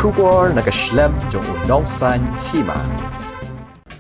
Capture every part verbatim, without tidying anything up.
Khubor na ka shlem jong u Nongsaiñ Hima.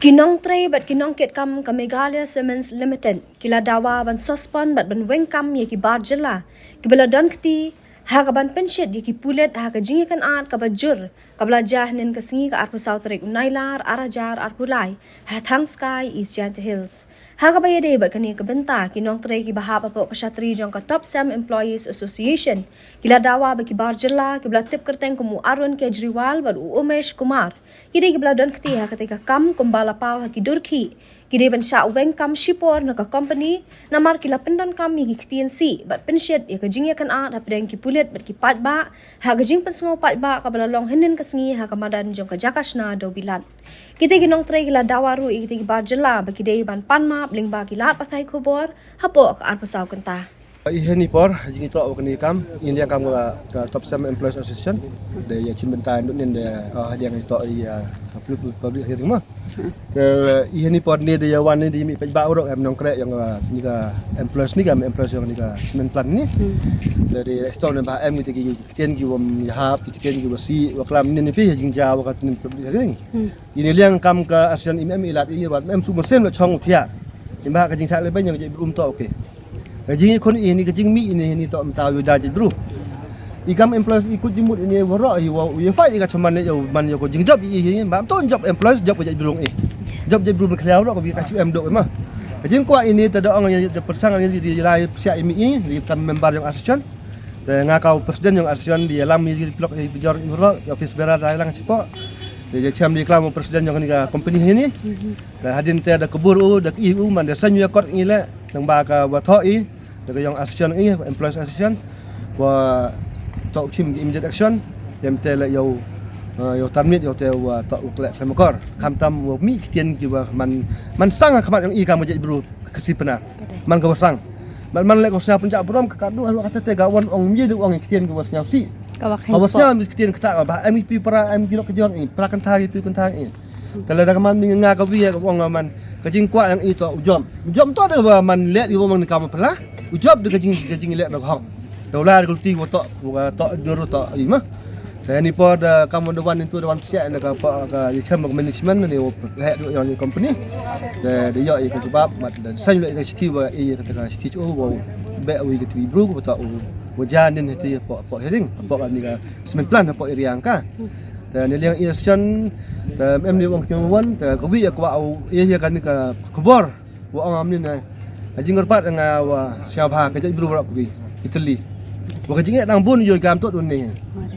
Ki nongtrei bad ki nongkitkam ka Meghalaya Cements Limited ki la dawa ban suspend bad ban weng kam ïa ki bar jylla kiba la don kti ha kaban pynshit ïa ki pulit ha ka jingïakynad kaba jur kaba la jia hynnin ka sngi, ka arphew saw tarik u Nailar arhajar arphew lai, ha Thangskai, East Jaintia Hills. Ha kaba ïadei bad kane ka bynta, ki nongtrei kiba hap hapoh ka shatri jong ka Top Cem Employees Association ki la dawa ba ki bar jylla kiba la tip kyrteng kum u Arun Kejriwal bad u Umesh Kumar, ki dei kiba la don kti ha katei ka kam kumba la paw ha ki dur khih, ki dei ban shah weng kam shipor na ka kompani, namar ki la pyndonkam ïa ki ktien sih bad pynshit ïa ka jingïakynad hapdeng ki pulit bad ki paidbah ha ka jingpynsngew paidbah kaba la long hynnin ka sngi ha ka madan jong ka jaka shna Dewbilat. Kitei ki nongtrei ki la dawa ruh ïa kitei ki bar jylla ba ki dei ban pan map lyngba ki lad pathai khubor hapoh ka arphew saw kynta. Ïa hynne por jingïatoh wa kane ka kam, ïa liang kam ka, ka Top Cem Employees Association, da ïa chim bynta ïa nud nin da, ah, ïa liang ïatoh ïa, ah, public, public hearing ma. Ka, ïa hynne por ne da ïa wan ne da ïa mih paidbah baroh, em nongkreh ïa nga, ni ka employees ni ka, em employees ïa nga ni ka cement plant ni. Da da ïa stop ne ba em kita ki ktien ki wa ym ïahap, ki ktien ki wa sih, wa klam nin ni phi, ïa jingjia wa ka nin public hearing. Ïa ne liang kam ka association im em i lad ïa ngi wat, em suk mynsiem la chong u thiah. Im ba ka jingshah leh beiñ ïa ka jaitbru um toh, okay. Ka jingïakhun ïa ne ka jingmih ïa ne, ïa ne toh mynta u da jaitbru. I kam employees i kut jingmut ïa ne waroh i wa, u ïa fight ïa ka chong man ïa u man ïa ka jingjop ïa i, ïa i, ba toh jop employees, jop ka jaitbru ïa i. Jop jaitbru mynkhliaw ruh ka bi ka chim em dok ma. Ka jingkwah ïa ne ta da ong ïa, ïa pyrshang ïa ne, ïa lai psiah ïa mi i, ïa kam member jong association. Te nga ka u president jong association, di ïalam ïa ki block, ïa ki bjor, ïa ki office bearer da ïalang chipoh. Te ïa chem di klam u president jong kane ka company hi ni. Te hadien te da kbur u, da ki u man da seng ïa kot ngi leh, nang ba ka wa thoh i, da ka jong association i, employees association. Wa toh chim ki immediate action, tem te leh ïa u, eh, ïa u terminate ïa u te wa toh u khleh khlem akor. Khamtam wa mih ktien ki wa man, man sang ha khmat jong i kam ka jaitbru Khasi Pnar. Man ka wa sang. Man, man leh ka sñiaw pynjah burom ka, ka duh halor kata te ka wan ong mih da ong ktien ka wa sñiaw sih. Ka wa sñiaw ktien kata ka ba em i pi para em ki lok ka jor i, para kynthai ki pi kynthai i. Te lada ka man mi nga ka wi ka ong man ka jingkwah ïa i toh u jop. U jop toh da ba man leh i wa man ka ma pla. U jop da ka jing, ka jingleh da ka hok. Da u la da ka luti wa toh, wa toh jor toh i ma. Te ni por da kam da wan itu da wan psiah na ka pa ka ïa chem ka management ni u heh du ïa ni company. Te da ïoh ïa ka jubab mat da seng ïa ka shithi wa ïa ka, ka shithi chu wa beh wi ka tu bru ko ta u wa jan din hiti po po hearing po ka ni ka cement plant po area ka. Te ni liang ïa shen te em ni wang kin wan te ka wi ïa kwa u ïa ïa ka ni ka khubor. Wa ong am ni na. Ka jingkyrpad nga wa sngewbha ka jaitbru baroh kawei. Italy. Wa ka jingeh dang bun ïoh kam tot un ni.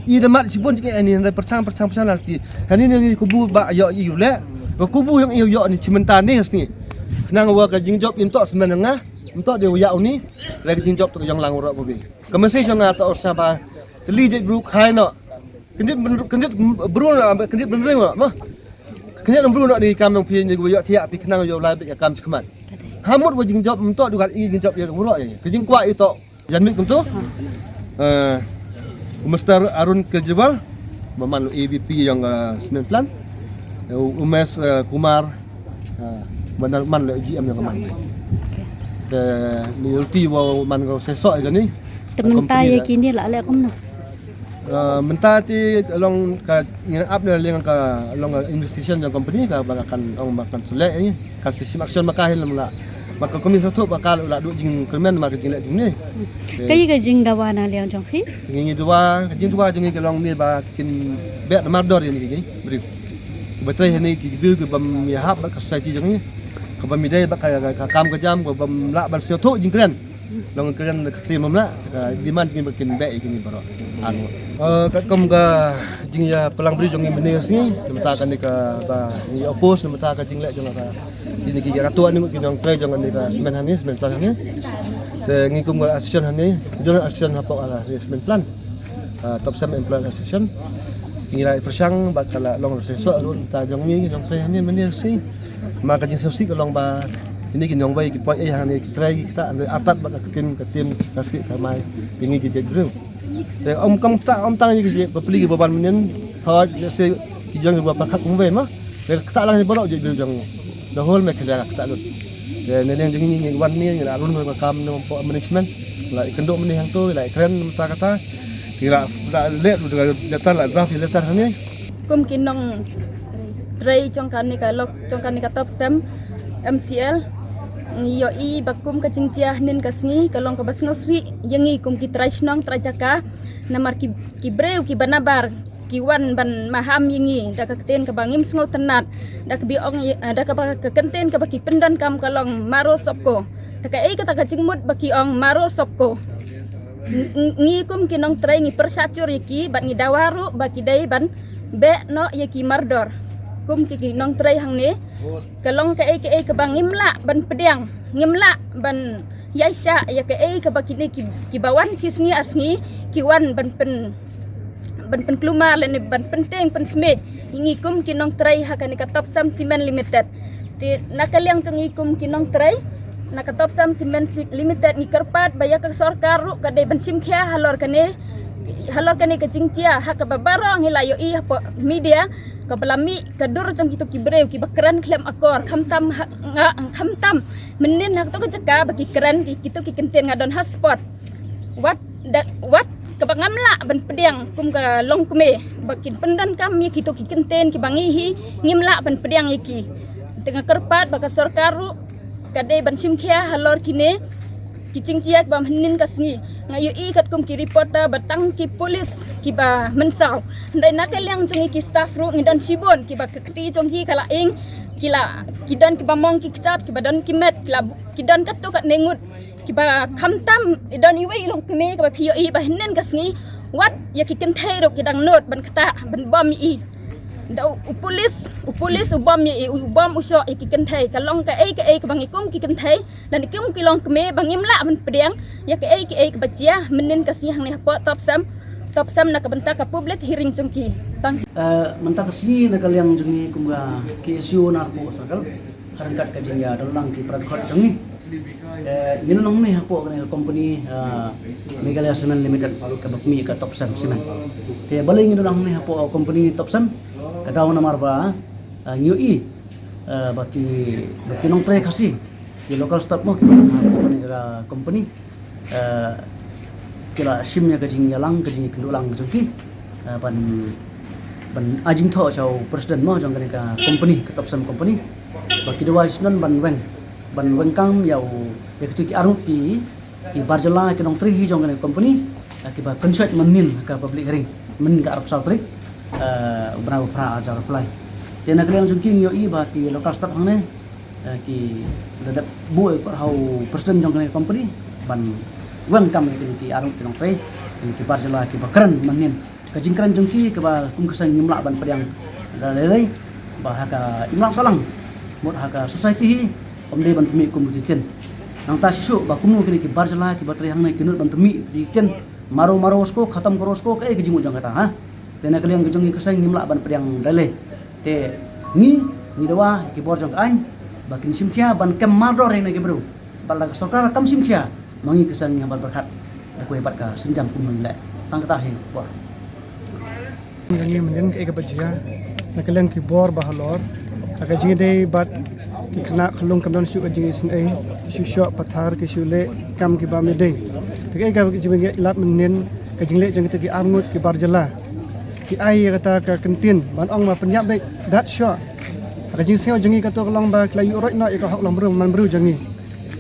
I da mat shi bun jingeh ni da pyrchang pyrchang pyrchang nanti. Hani ni ni kubu ba ïoh i u leh. Wa kubu yang i u ïoh ni shi mynta ni sni. Khnang wa ka jingjop im tot smen nga. Im tot de wa ïa u ni. Leh ka jingjop to ka jong lang baroh kawei. Ka message nga to sngewbha. Italy jaitbru khai no. Kyndit bru, kyndit bru na, kyndit bru na ma. Kyndit bru na ni kam nang phi ni wa ïoh thiah phi khnang ïoh lai bit ïa kam chi khmat. Ha mut wa jingjop mynta du kat i jingjop ïa u roh ïa. Ka jingkwah i to. Jan mit kumto. Eh, u Mister Arun Kejriwal, ba man u A V P ïa nga cement plant. Eh, u Umesh, eh, Kumar, eh, ba man le G M ïa nga man. Te ni ulti wa man ka sesok ïa ni. Te mynta ïa kini la le kumno. Ah, mynta te long ka ngin ap ne leng ka long ka investigation jong company ka ba kan ong ba kan select ni kan system action ma ka hin lam la ba ka company sa thok ba ka la du jingkyrmen ma ka jingleh jong ni. Ka ïa ka jingdawa na liang jong phi? Ngi ngi dawa ka jingdawa jong ngi ka long ni ba kin beh da mardor ïa ni ki briew. Ba trei hani ki briew ki bam ïa hap ba ka society jong ngi. Ka bam ïa dei ba ka, ka, ka kam ka jam ka bam lah ban siew thok jingkren. Long kren ka kti mam la ka demand ngi ba kin beh ïa kini baroh. An. Eh, katkum ka jingïa pynlang briew jong ngi mynne sngi, namta kane ka ba ngi oppose namta ka jingleh jong ka. Kini ki ka tu ani ngi nongtrei jong kane ka cement hani, cement plant hani. Te ngi kum ka association hani, jong association hapoh ka cement plant. Ah, Top Cem Employees Association. Ngi la pyrshang ba ka la long sesok ruh ta jong ngi nongtrei hani mynne sngi. Ma ka jingsngewsih ka long ba ini ki nongwei ki poi ei hangne ki trei ki kata hangne artat ba ka ktien ka tim ka sih ka mai ïa ngi ki jaitbru. Te ym kam kata ym tang ïa ki jaitbru bapli ki ba ban mynnin hoi lehse ki jong ki ba pyrkhat kumwei ma. Te kata lang ïa baroh jaitbru jong ngi. The whole Meghalaya kata lut. Te ne liang jong ngi ngi wan ne ngi la run ka kam ne management. La ïakynduh mynne hangto la ïakren mynta kata. Ki la, la leh ruh da ka letter, la draft ïa letter hangne. Kum ki nongtrei jong kane ka lok, jong kane ka Topsem M C L, ngi ïohi ba kum ka jingjia hynnin ka sngi ka long kaba sngewsih ïa ngi kum ki trai shnong trai jaka, namar ki, ki briew kiba nabar ki wan ban maham ïa ngi da ka ktien kaba ngim sngewtynnat, da kaba ong ïa, da kaba ka ktien kaba ki pyndonkam ka long maro sopko. Te kaei kata ka jingmut ba ki ong maro sopko? Ng-, ng-, ngi kum ki nongtrei ngi pyrshah jur ïa ki bad ngi dawa ruh ba ki dei ban beh noh ïa ki mardor. Kum ki, ki nongtrei hangne, ka long kaei kaei kaba ngim lah ban pdiang, ngim lah ban ïaishah ïa kaei kaba kine ki, kiba wan shi sngi ar sngi ki wan ban pyn, ban pynkulmar lane ban pyntieng pynsmiej ïa ngi kum ki nongtrei ha kane ka Topsem Cement Limited. Te na ka liang jong ngi kum ki nongtrei na ka Topsem Cement Si-, Limited, ngi kyrpad ba ïa ka sorkar ruh ka dei ban shim khia halor kane, halor kane ka jingjia ha kaba baroh ngi la ïohi hapoh media kaba la mih ka dur jong kito ki briew kiba kren khlem akor, khamtam ha, nga, khamtam mynnin ha kato ka jaka ba ki kren ki, kito ki kyntien, nga don ha spot. Wat da, wat kaba ngam lah ban pdiang kum ka longkmie ba kin pyndonkam ïa kito ki kyntien kiba ngi hi ngim lah ban pdiang ïa ki. Te nga kyrpad ba ka sorkar ruh ka dei ban shim khia halor kine ki jingjia kiba hynnin ka sngi. Nga ïohi katkum ki reporter ba tang ki pulit kiba mynsaw. Hynrei na ka liang jong ngi ki staff ruh ngi don shibun kiba ka kti jong ki ka la ing, ki la, ki don kiba mong ki kjat, kiba don ki met, ki la, ki don katto katne ngut, kiba khamtam i don iwei i longkmie kaba phi ïohi ba hynnin ka sngi wat ïa ki kynthei ruh ki dang nud ban ktah ban bom ïa i. Da u, u pulit, u pulit u bom ïa i, u bom u shoh ïa ki kynthei. Ka long kaei kaei kaba ngi kum ki kynthei lane kum ki longkmie ba ngim lah ban pdiang ïa kaei kaei kaba jia mynnin ka sngi hangne hapoh Topsem, Topsem na ka bynta ka public hearing jong ki. Tang. Eh, mynta ka sngi na ka liang jong ngi kum ka K S U Narpuh Circle, ha ryngkat ka jingïadonlang ki para dkhot jong ngi, eh, ngi don hangne hapoh kane ka company, eh, Meghalaya Cement Limited, kaba pynmih ka Topsem Cement. Te balei ngi don hangne hapoh company Topsem? Ka daw namar ba, eh, ngi ïohi, eh, ba ki, ba ki nongtrei Khasi, ki local staff mo, kiba don hapoh kane ka company, eh, ki la shim ïa ka jingïalang, ka jingïakynduh lang jong ki, eh, ban, ban ai jingthoh sha u president mo jong kane ka company, ka Topsem company, ba ki dawa shisha ban weng, ban weng kam ïa u, ïa kito ki arngut ki, ki bar jylla ki nongtrei hi jong kane ka company, eh, kiba kynshoit mynnin ha ka public hearing mynnin ka arphew saw tarik, eh, u bnai ba phra arhajar arphew lai. Te na ka liang jong ki ngi ïohi ba ki local staff hangne, eh, ki la dep buh ïa u kot ha u president jong kane ka company ban weng kam ïa kine ki arngut ki nongtrei, kine ki bar jylla kiba kren mynnin. Ka jingkren jong ki kaba kum ka seng ngim lah ban pdiang da lei lei, ba ha ka imlang sahlang mut ha ka society hi ym dei ban pynmih kum ki ktien. Nangta shisha ba kumno kine ki bar jylla kiba trei hangne ki nud ban pynmih ki ktien maro maro shuh, khatam karo shuh, kaei ka jingmut jong kata, ha? Te na ka liang ka jong ngi ka seng ngim lah ban pdiang da lei. Te ngi, ngi dawa ki bor jong ka aiñ ba kin shim khia ban kem mardor ïa kine ki briew. Bad lada ka sorkar kam shim khia, ma ngi ka seng ngi hap ban pyrkhat da kawei pat ka sienjam kumno ngin leh. Tang kata hi bor. Ngi mynnin kaei kaba jia na ka liang ki bor ba halor, ha ka jingïadei bad ki khynnah khyllung kam don shuh ka jingisynei, shu shoh pathar, ki shu leh kam kiba ym dei. Te kaei kaba ki jingïalap mynnin, ka jingleh jong kita ki arngut ki bar jylla, ki ai ïa kata ka kyntien ban ong ba pynïap beit, dat shoh. Ha ka jingsngew jong ngi kato ka long ba ki la ïuh roit noh ïa ka hok longbriew manbriew jong ngi.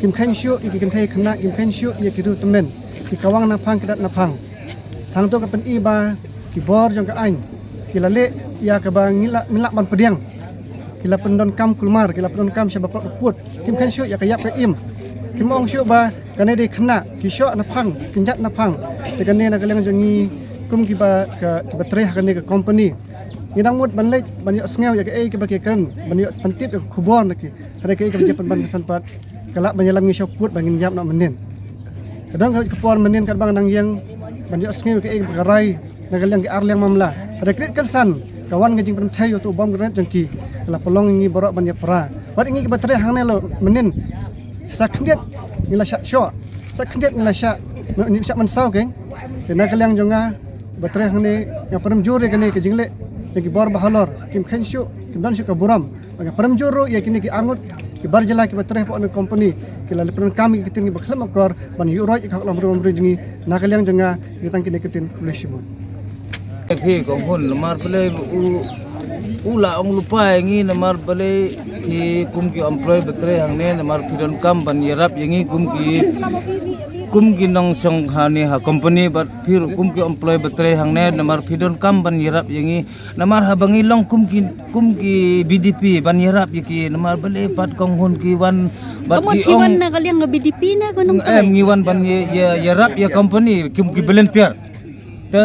Kim kheiñ shuh ïa ki kynthei khynnah, kim kheiñ shuh ïa ki riew tymmen, ki kawang naphang, ki dat naphang. Tang to ka pyni ba ki bor jong ka aiñ ki la leh ïa kaba ngim lah, ngim lah ban pdiang. Ki la pyndonkam kulmar, ki la pyndonkam sha ba pop ba pud. Kim kheiñ shuh ïa ka ïap ka im. Kim ong shuh ba kane dei khynnah, ki shoh naphang, ki jat naphang. Te kane na ka liang jong ngi kum kiba, ka, kiba trei ha kane ka company, ngi dang mut ban leit ban ïohsngew ïa kaei kaba ki kren, ban ïoh pyntip ïa ka khubor na ki. Hynrei kaei kaba jia pynban ka san pat, ka lah ban ïalam ngi sha pud ba ngin ïap noh mynnin. Ka don ka por mynnin katba nga dang ïeng ban ïohsngew kaei kaba ka rai na ka liang ki ar liang mamla. Hynrei ka rit ka san ka wan ka jingpynthei ïa uto u bom grenade jong ki, ka la pynlong ïa ngi baroh ban ïapra. Wat ïa ngi kiba trei hangne lo mynnin, sa khyndiat ngi la shah shoh, sa khyndiat ngi la shah, ngi shah mynsaw keiñ. Te na ka liang jong nga ba trei hangne, nga pynrem jur ïa kane ka jingleh jong ki bor ba halor, kim kheiñ shuh, kim don shuh ka burom. Ba nga pynrem jur ruh ïa kine ki arngut Ki bar jylla kiba trei hapoh na company ki la leh pyndonkam ïa ki ktien kiba khlem akor ban ïuh roit ïa ka hok lam briew lam briew jong ngi. Na ka liang jong nga, ngi tang kine ki ktien, khublei shibun. Phi kong Hun, namar balei u u la ong lypa ïa ngi, namar balei phi kum ki employee ba trei hangne, namar phi donkam ban ïarap ïa ngi kum ki kum ki nongshong hangne ha company, bad phi ruh kum ki employee ba trei hangne, namar phi donkam ban ïarap ïa ngi. Namar haba ngi long kum ki kum ki B D P ban ïarap ïa ki, namar balei pat kong Hun ki wan bad Kamu ki wan ong na ka liang B D P ne ka nong em, ngi wan ban ïa- ïa- ïarap ïa company kum ki volunteer. Te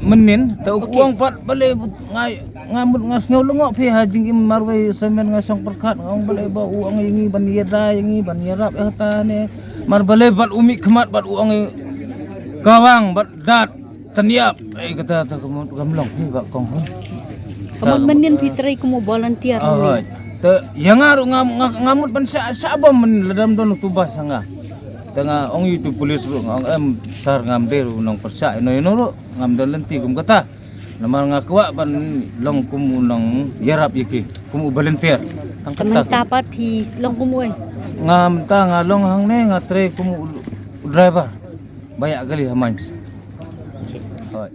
mynnin te u ong pat balei nga nga mut nga sngew lyngngoh phi ha jingim marwei semen nga shong pyrkhat, nga ong balei ba u ong ïa ngi ban ïada ïa ngi ban ïarap ïa kata ne. Mar balei bad u mih khmat bad u ong ïa ka wang bad dat taniap. Ai kata ta kam long phi ba kong Hun. Kamu mynnin phi trei kum u volunteer. Te ïa nga ruh nga nga mut ban sha sha bom men ladam don tu ba sanga. Te nga ong ïa tu police ruh nga ong em sar ngam dei ruh nong pyrshah ino ino ruh ngam don lynti kum kata. Namar nga kwah ban long kum u nong ïarap ïa ki kum u volunteer. Tang kata. Mynta pat phi long kum u ei? Nga mynta nga long hangne nga trei kum u driver. Ba ïa kali ha mines. Hoi.